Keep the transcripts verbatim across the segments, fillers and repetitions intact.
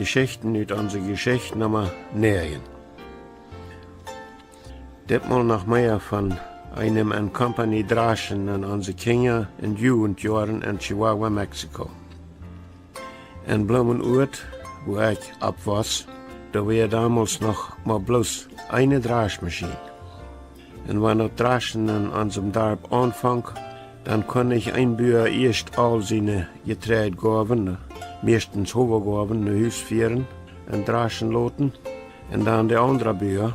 Jeschichten ut onse Jeschicht Numma näajen. Ditmol noch mea von eenem en Kompanie Draschen en onse Kjinja- un Jugendjoaren en Chihuahua, Mexiko. En Bloomenuat, wua ekj oppwoss, doa wia domols noch mau bloos eene Draschmaschien. Un wan daut Draschen en onsem Darp aunfonk, dan kunn een Bua ieescht aul siene Jetreidgoawen, mieeschtens Howagoawen, no Hus fieren un draschen loten, un dan de aundre Bua.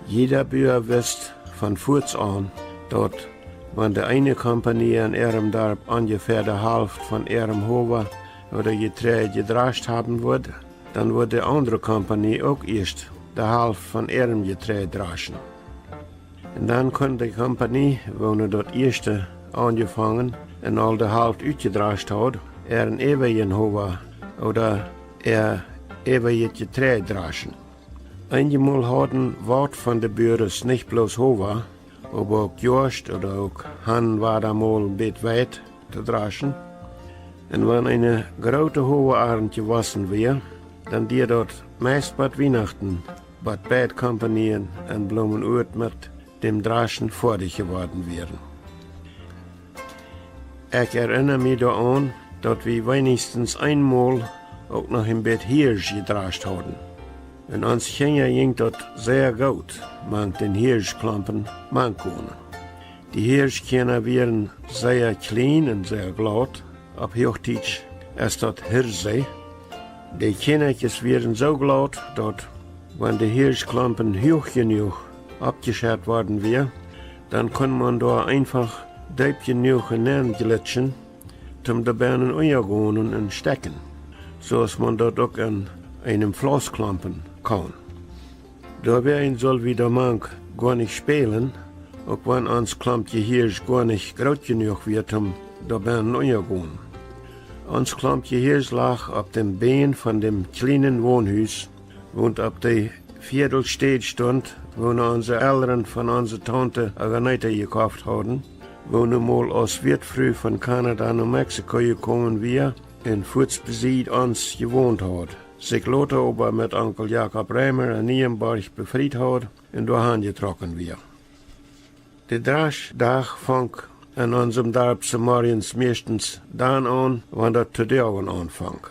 Jieda Bua wist von fuaz aun, daut wan de eene Kompanie en äarem Darp onjefäa de Halft von äarem Howa ooda Jetreid jedrascht haben wudd, dan wudd de aundre Kompanie uk ieescht de Halft von äarem Jetreid draschen. Un dan kunn de Kompanie, woone daut ieeschte aunjefongen un aul de Halft utjedrascht haud, äaren äwajen Howa ooda äa äwajet Jetreid draschen. Eenjemol hauden waut von de Buaren nich bloos Howa, oba uk Joascht ooda uk han wada mol een bät Weit to draschen. Un wan eene groote Howaarnt jewossen wia, dan dieed daut meist bat Wienachten, bat beid Kompanien en Bloomenuat met däm Draschen foadich jeworden wieren. Ekj erinna mie doaraun, daut wie weenichstens eenmol uk noch een bät Hiesch jedrascht hauden. Un ons Kjinja jinkj daut sea goot, mank dän Hieschklompen mank gonen. De Hieschkjana wieren sea kjlien un sea glaut, opp Huachdietsch es daut Hirse. De Kjanakjes wieren soo glaut, daut wan de Hieschklompen huach jenuach oppjeschett worden wia, dan kunn maun doa eefach deep jenuach nenn jlitschen, toom doa bennen unjagonen un stekjen, soo aus maun daut uk en eenem Flaussklompen kaun. Doawäajen sull wie doa mank goanich spälen, uk wan ons Klompkje Hiesch goanich groot jenuach wia, toom doa bennen unjagonen. Ons Klompkje Hiesch lach opp däm Bän von däm kjlienen Wonhus, waut opp de Viedelstäd stunt, woone onse Elren von onse Taunte Aganeta jekoft hauden, woone mol aus Wätfru von Kanada no Mexiko jekomen wia un fuaz besied ons jewont haud, sikj lota oba met Onkel Jakob Reimer en Nieenborg befriet haud un doahan jetrocken wia. De Draschdach fonk en onsem Darp zemorjes meistens dan aun, wan daut to doagen aunfonk.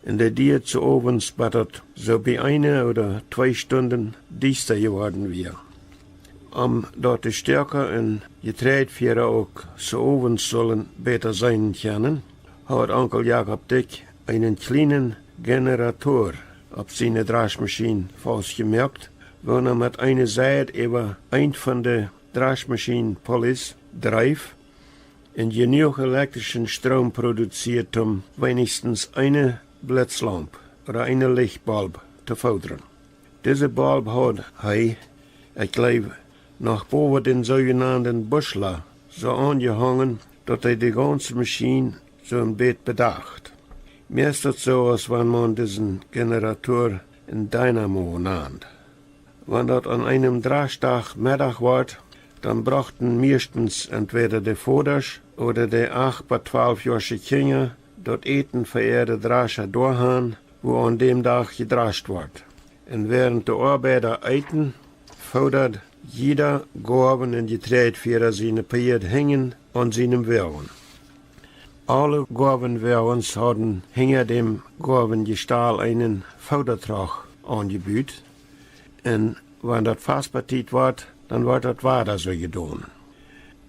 Un dee dieed soo owens, bat daut soo bie eene ooda twee Stunden diesta jeworden wia. Om daut de Stoaka un Jetreidfiera uk soo owens sullen bäta seenen kjennen, haud Onkel Jakob Dyck eenen kjlienen Generator opp siene Draschmaschien faustjemoakt, woona met eene Seid äwa eent von de Draschmaschien-Pulleys dreef un jenuach elektrischen Stroom produzieed, om weenichstens eene Blitzlaump ooda eene Lichtbulb to foodren. Dise Bulb haud hee, ekj jleew, noch bowa dän soojenanden Buschla soo aunjehongen, daut hee de gaunze Maschien soo een bät bedacht. Mie es daut soo, aus wan maun disen Generator een Dynamo nand. Wan daut aun eenem Draschdach Meddach wort, dan brochten meistens entwäda de Vodasch ooda de acht bat twalf joasche Kjinja daut Äten fa äare Drascha doahan, wua aun däm Dach jedrascht wort. Un wäarent de Oabeida eeten, foodad jieda Goawen- un Jetreidfiera siene Pieed hinjen aun sienem Woagen. Aule Goawenwoagens hauden hinja däm Goawenjestal eenen Foodatrog aunjebut, un wan daut Vaspatiet wort, dan wort daut wada soo jedonen.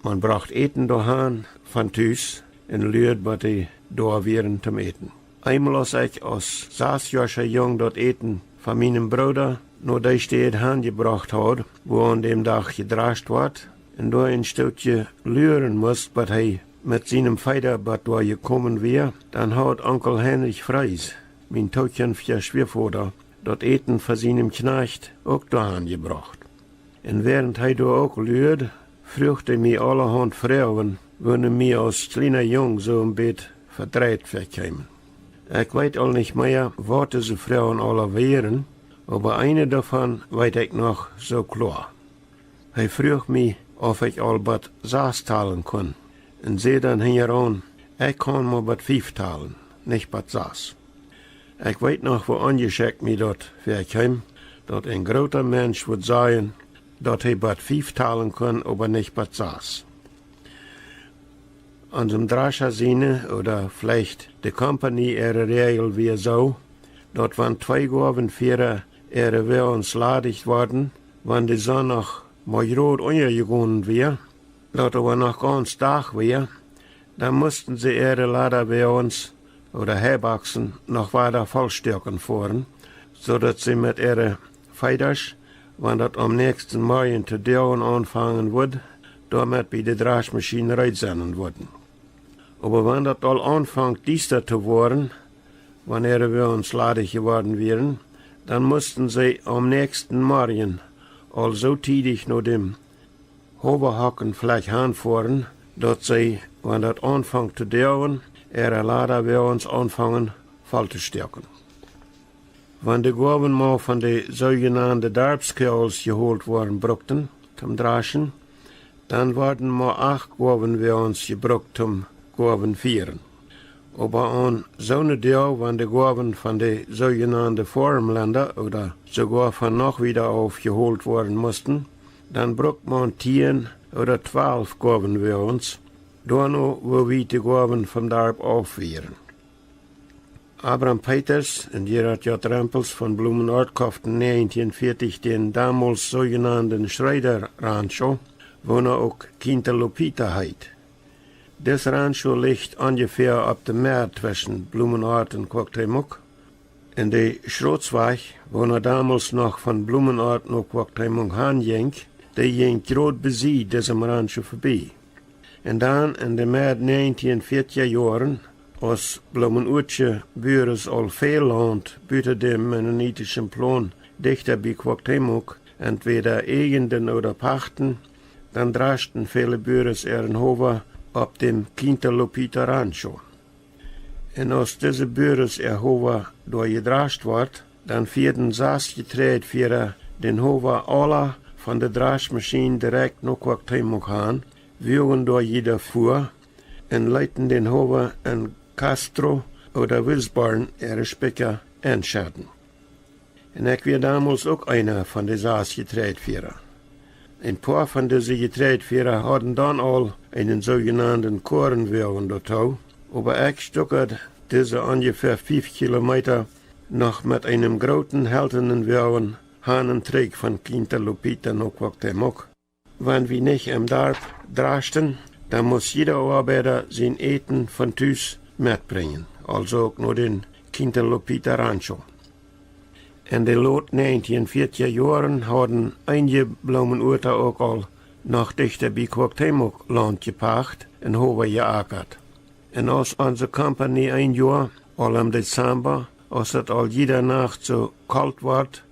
Maun brocht Äten doahan von Tus un luad, bat dee doa wieren toom Äten. Eemol, aus ekj aus sasjoascha Jung daut Äten von mienem Brooda no dee Städ hanjebrocht haud, wua aun däm Dach jedrascht wort, un doa een Stootje luaren must, bat hee met sienem Feeda bat doa jekomen wia, dan haud Onkel Heinrich Frees, mien tookjinftja Schwiavoda, daut Äten fa sienem Kjnajcht uk doahan jebrocht. Un wäarent hee doa uk luad, fruach hee mie aulahaunt Froagen, woone mie aus kjliena Jung soo een bät vedreit väakjeemen. Ekj weet aul nich mea, waut dise Froagen aula wieren, oba eene doavon weet ekj noch soo kloa. Hee fruach mie, auf ekj aul bat sas talen kunn, un säd dan hinjaraun: "Ekj kaun mau bat fief talen, nich bat sas." Ekj weet noch, woo onjeschekjt mie daut väakjeem, daut een groota Mensch wudd sajen, daut hee bat fief talen kunn, oba nich bat sas. Onsem Drascha siene, ooda veleicht de Kompanie äare Räajel wia soo, daut wan twee Goawenfiera äare Woages ladich worden, wan de Sonn noch mau jrod unjajegonen wia, daut oba noch gaunz Dach wia, dan musten see äare Ladawoages ooda Heiboksen noch wada vollstoaken foaren, soo daut see met äare Feedasch, wan daut aum näakjsten Morjen to doagen aunfangen wudd, doamet bie de Draschmaschien reed sennen wudden. Oba wan daut aul aunfunk diesta to woaren, wan äare Woages ladich jeworden wieren, dan musten see aum näakjsten Morjen aul soo tiedich no däm Howahockenflekj hanfoaren, daut see, wan daut aunfunk to doagen, äare Ladawoages aunfungen voll to stoaken. Wan de Goawen mau von de soojenande Darpskjoagels jeholt woaren brukten, toom Draschen, dan worden mau acht Goawenwoages jebrukt toom Goawenfieren. Oba aun soone Doag, wan de Goawen von de soojenande Foarmlenda ooda soogoa von noch wieda auf jeholt woaren musten, dan brukt maun tieen ooda twalf Goawenwoages, doano woo wiet de Goawen vom Darp auf wieren. Abram Peters un Gerhard J. Rempels von Blumenort koften näajentieen vieetich dän domols soojenanden Schreeder Rancho, woo nu uk Quinta Lupita heet. Dis Rancho licht onjefäa opp de Med tweschen Blumenort un Cuauhtémoc. Un de Schrotswajch, woo nu domols noch von Blumenort no Cuauhtémoc han jinkj, dee jinkj jrod besied disem Rancho vebie. Un dan en de Med näajentieen vieetja Joaren, aus Blumenortsche Buares aul väl Launt buta däm mennonitischen Plon dichta bie Cuauhtémoc entwäda äjenden ooda pachten, dan draschten väle Buares äaren Howa opp däm Quinta Lupita Rancho. Un aus dise Buares äa Howa doa jedrascht wort, dan fieeden sas Jetreidfiera dän Howa aula von de Draschmaschien direkt no Cuauhtémoc han, woagen doa jieda Fua, un leeten dän Howa en Castro ooda Wisborn äare Spikja enschedden. Un ekj wia domols uk eena von de sas Jetreidfiera. Een poa von dise Jetreidfiera hauden dan aul eenen soojenanden Koarenwoagen doatoo, oba ekj stuckad dise onjefäa fief Kilometa noch met eenem grooten heltanen Woagen han un trigj von Quinta Lupita no Cuauhtémoc. Wan wie nich em Darp draschten, dan must jieda Oabeida sien Äten von Tus metbrinjen, aulsoo uk no dän Quinta Lupita Rancho. En de lot näajentieen vieetja Joaren hauden eenje Blumenorta uk aul noch dichta bie Cuauhtémoc Launt jepacht un Howa jeakat. Un aus onse Kompanie een Joa, aul em Dezamba, aus daut aul jieda Nacht soo kolt wort,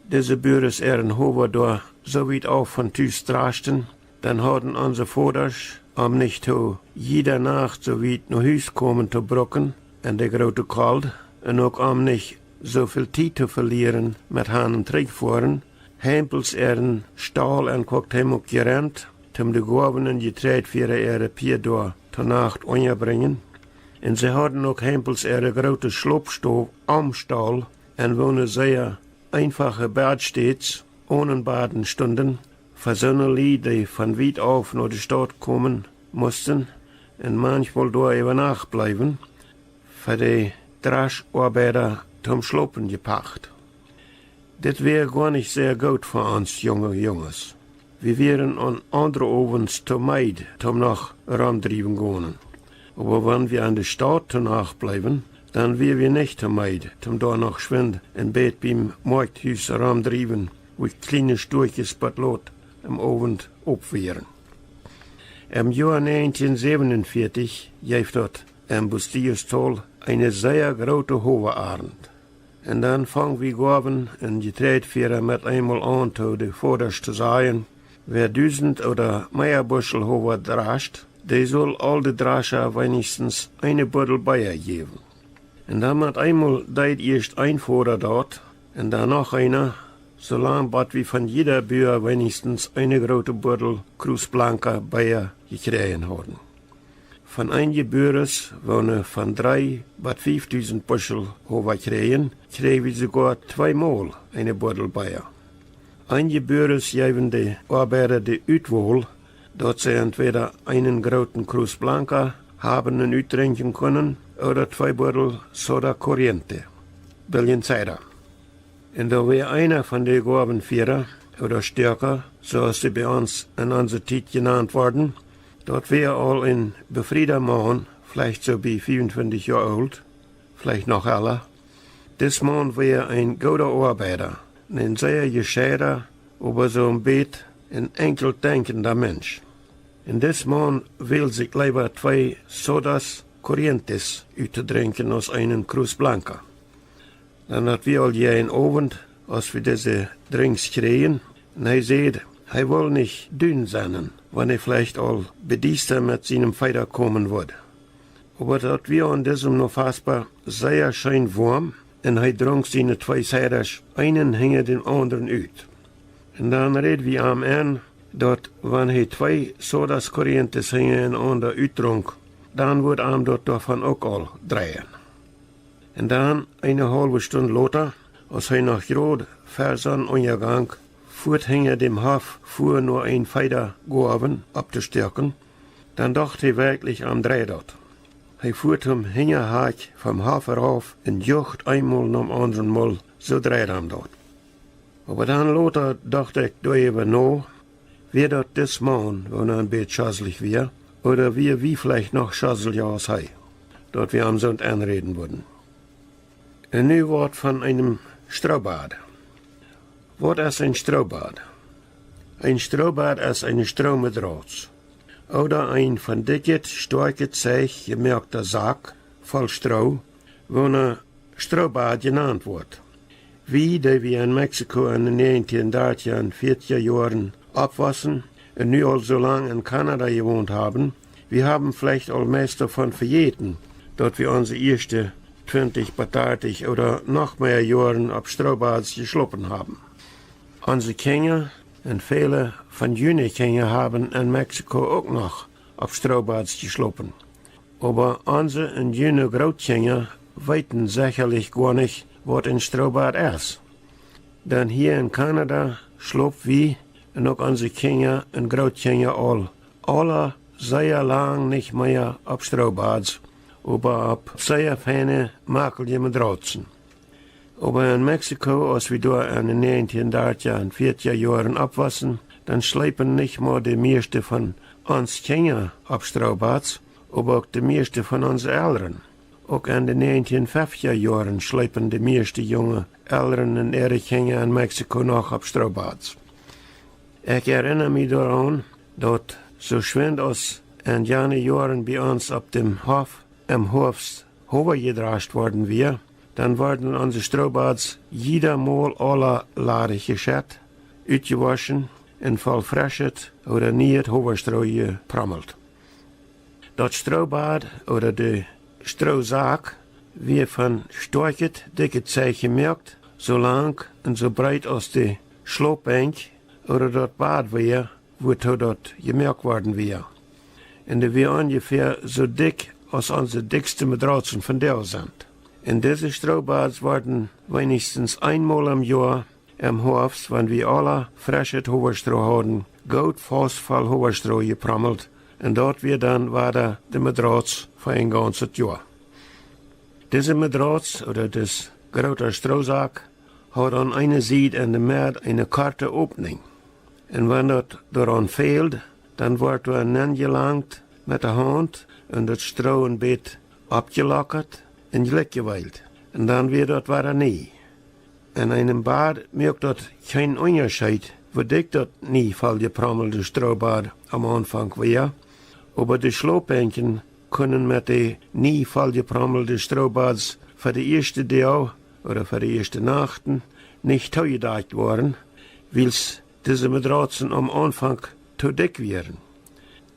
dise Buares äaren Howa doa soo wiet auf von Tus draschten, dan hauden onse Vodasch, om nich too jieda Nacht soo wiet no Hus komen to bruken en de groote Kold, un uk om nich soo väl Tiet to velieren met han un trigj foaren, Hempels äaren Staul en Cuauhtémoc jerent, toom de Goawen un Jetreidfiera äare Pieed doa to Nacht unjabrinjen. Un see hauden uk Hempels äare groote Schlopstow aum Staul, en woone sea eenfache Badstäds onen Baden stunden, fa soone Lied, dee von wiet auf no de Staut komen musten un manchmol doa äwa Nacht bleewen, fa de Draschtoabeida toom Schlopen jepacht. Dit wia goa nich sea goot fa ons junge Junges. Wie wieren aun aundre Owents too meed toom noch romdriewen gonen. Oba wan wie en de Staut to Nacht bleewen, dan wia wie nich too meed toom doa noch schwind een bät biem Moakjthus romdriewen, wua kjliene Stoakjes bat lot em Owent op wieren. Em Joa näajentieen säwenunvieetich jeef daut em Bustillos-Tol eene sea groote Howaarnt. Un dan funk wie Goawen un Jetreidfiera met eemol aun to de Vodasch to sajen: Wäa dusent ooda mea Buschel Howa drascht, dee sull aul de Drascha weinichstens eene Buddel Bea jäwen. Un dan met eemol deed ieescht een Voda daut, un dan noch eena, soo lang bat wie von jieda Bua weinichstens eene groote Buddel Cruz Blanca Bea jekjräajen hauden. Von eenje Buares, woone von dree bat fiefdusent Buschel Howa kjrieejen, kjrieejen wie soogoa tweemol eene Buddel Bea. Eenje Buares jeewen de Oabeida de Utwol, daut see entwäda eenen grooten Cruz Blanca haben un utdrinkjen kunnen, ooda twee Buddel Soda Corriente, biljen Cider. Un doa wia eena von de Goawenfiera, ooda Stoaka, soo aus see bie ons en onse Tiet jenant worden, daut wia aul een befrieda Maun, veleicht soo bie fiefuntwintich Joa oolt, veleicht noch ella. Dis Maun wia een gooda Oabeida, een sea jescheida, oba soo een bät een enkjelt denkjenda Mensch. Un dis Maun wäld sikj leewa twee Sodas Corrientes uttodrinkjen aus eenen Cruz Blanca. Dan haud wie aul jäajen Owent, aus wie dise Drinks kjrieejen, un hee säd, hee wull nich dun sennen, wan hee veleicht aul bediesta met sienem Feeda komen wudd. Oba daut wia aun disem Nofaspa sea scheen woam, un hee drunk siene twee Cidersch eenen hinja dän aundren ut. Un dan räd wie am en, daut wan hee twee Sodas Corrientes hinjarenaunda utdrunk, dan wudd am daut doavon uk aul dreien. Un dan, eene haulwe Stund lota, aus hee noch jrod ver Sonnenunjagank fuat hinja däm Hoff fua no een Feeda Goawen opptostoaken, dan docht hee werkjlich, am dreid daut. Hee fua tom Hinjahakj vom Hoff rauf un jucht eenmol nom aundren Mol, soo dreid am daut. Oba dan lota docht ekj doaräwa no, wia daut dis Maun, woona een bät schoslich wia, ooda wia wie veleicht noch schoslja aus hee, daut wie am soont enräden wudden. Un nu waut von eenem Stroobad. Waut es een Stroobad? Een Stroobad es eene Stroomatrauz, ooda een von dikjet, stoakjet Zeich jemoakta Sak voll Stroo, woona Stroobad jenant woat. Wie, dee wie en Mexiko en de näajentieen dartja un vieetja Joaren oppwossen un nu aul soo lang en Kanada jewont haben, wie haben veleicht aul meist doavon vejäten, daut wie onse ieeschte twintich bat dartich ooda noch mea Joaren opp Stroobads jeschlopen haben. Onse Kjinja un väle von june Kjinja haben en Mexiko uk noch opp Stroobads jeschlopen. Oba onse un june Grootkjinja weeten sechalich goanich, waut een Stroobad es. Dan hia en Kanada schlop wie un uk onse Kjinja un Grootkjinja aul, aula sea lang nich mea opp Stroobads, oba opp sea feine, makelje Madrautzen. Oba en Mexiko, aus wie doa en de näajentieen dartja un vieetja Joaren oppwossen, dan schleepen nich mau de mieeschte von ons Kjinja opp Stroobads, oba uk de mieeschte von onse Elren. Uk en de näajentieen feftja Joaren schleepen de mieeschte junge Elren un äare Kjinja en Mexiko noch opp Stroobads. Ekj erinna mie doaraun, daut soo schwind aus en jane Joaren bie ons opp däm Hoff em Hoafst Howa jedrascht worden wia, dan worden onse Stroobads jieda Mol aula ladich jeschett, utjewoschen un voll freschet ooda nieet Howastroo jeprommelt. Daut Stroobad ooda de Stroosak wia von stoakjet, dikjet Zeich jemoakt, soo lang un soo breet aus de Schlopbenkj ooda daut Bad wia, wuatoo daut jemoakt worden wia. Un dee wia onjefäa soo dikj aus onse dikjste Madrautzen vondoag sent. Un dise Stroobads worden weinichstens eenmol em Joa em Hoafst, wan wie aula freschet Howastroo hauden, goot faust voll Howastroo jeprommelt, un daut wia dan wada de Madrauz fa een gaunzet Joa. Dise Madrauz, ooda dis groota Stroosak, haud aun eene Sied en de Med eene korte Opninj. Un wan daut doaraun fäld, dan wort doa nenjelangt met de Haunt un daut Stroo een bät oppjeloakat un jlikj jeweelt. Un dan wia daut wada nie. En eenem Bad moakt daut kjeen Unjascheet, woo dikj daut nie volljeprommelde Stroobad aum Aunfank wia, oba de Schlopbenkjen kunnen met de nie volljeprommelde Stroobads fa de ieeschte Doag ooda fa de ieeschte Nachten nich toojedakjt woaren, wiels dise Madrautzen aum Aunfank too dikj wieren.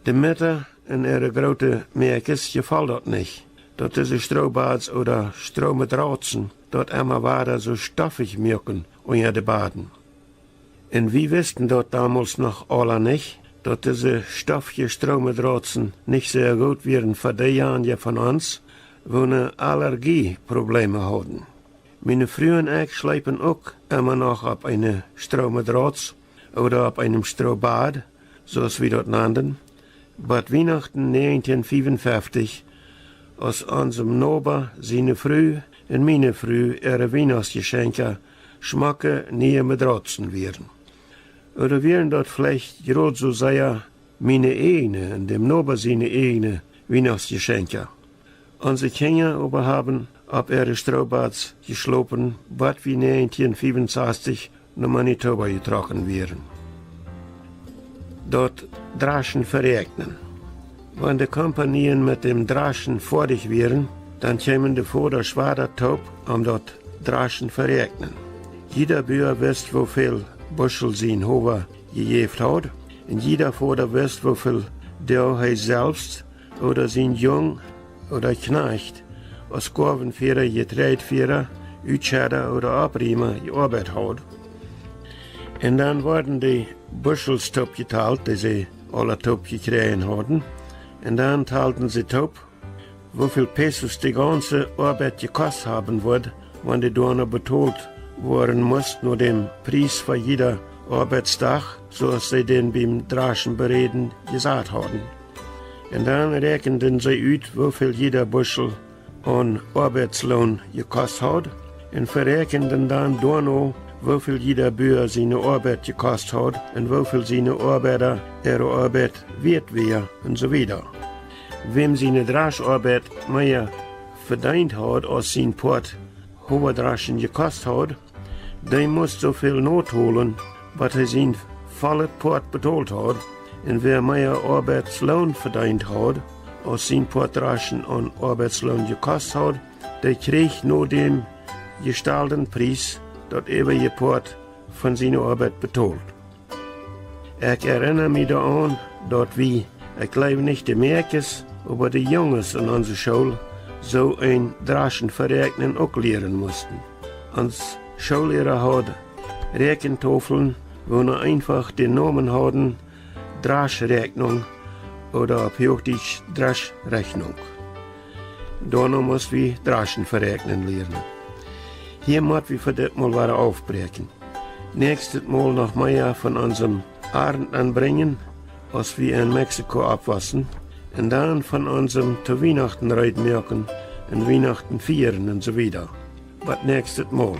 De Mutta un äare groote Mäakjes jefoll daut nich, daut dise Stroobads ooda Stroomadrautzen daut emma wada soo stoffich muaken unja de Baden. Un wie wisten daut domols noch aula nich, daut dise stoffje Stroomadrautzen nich sea goot wieren fa deejanje von ons, woo ne Allergieprobleme hauden. Miene Fru un ekj schleepen uk emma noch opp eene Stroomadrautz ooda opp eenem Stroobad, soo aus wie daut nanden, bat Wienachten näajentieen fiewunfeftich, aus onsem Noba siene Fru un miene Fru äare Wienachtsjeschenkja schmocke niee Madrautzen wieren. Ooda wieren daut veleicht jrod soo sea miene ieejne un däm Noba siene ieejne Wienachtsjeschenkja? Onse Kjinja oba haben opp äare Stroobads jeschlopen, bat wie näajentieen fiewunsastich no Manitoba jetrocken wieren. Daut Draschen veräakjnen. Wan de Kompanien met däm Draschen foadich wieren, dan kjeemen de Vodasch wada toop om daut Draschen veräakjnen. Jieda Bua wist, woo väl Buschel sien Howa jejäft haud, un jieda Voda wist, woo väl Doag hee selfst ooda sien Jung ooda Kjnajcht aus Goawenfiera, Jetreidfiera, Utscheda ooda Oppriema jeoabeit haud. Un dan worden de Buschels toop jetalt, dee see aula toop jekjräajen hauden. Un dan talden see toop, woo väl Pesos de gaunze Oabeit jekost haben wudd, wan dee doano betolt woaren must no däm Pries fa jieda Oabeitsdach, soo aus see dän biem Draschen beräden jesat hauden. Un dan räakjenden see ut, woo väl jieda Buschel aun Oabeitsloon jekost haud, un veräakjenden dan doano, woo väl jieda Bua siene Oabeit jekost haud un woo väl siene Oabeida äare Oabeit wieet wia, un soo wieda. Wäm siene Draschooabeit mea vedeent haud aus sien Poat Howadraschen jekost haud, dee must soo väl notolen, bat hee sien vollet Poat betolt haud. Un wäa mea Oabeitsloon vedeent haud aus sien Poat Draschen aun Oabeitsloon jekost haud, dee kjrieech no däm jestalden Pries daut äwaje Poat von siene Oabeit betolt. Ekj erinna mie doaraun, daut wie, ekj jleew nich de Mäakjes, oba de Junges en onse School soo een Draschen veräakjnen uk lieren musten. Ons Schoolliera haud Räakjentofeln, woo no eenfach dän Nomen hauden: Draschräakjnunk ooda opp Huachdietsch Dreschrechnung. Doano must wie Draschen veräakjnen lieren. Hia mott wie fa dit Mol wada aufbräakjen. Näakjstet Mol noch mea von onsem Arnt enbrinjen, aus wie en Mexiko oppwossen, un dan von onsem to Wienachten reed moaken un Wienachten fieren un soo wieda. Bat näakjstet Mol.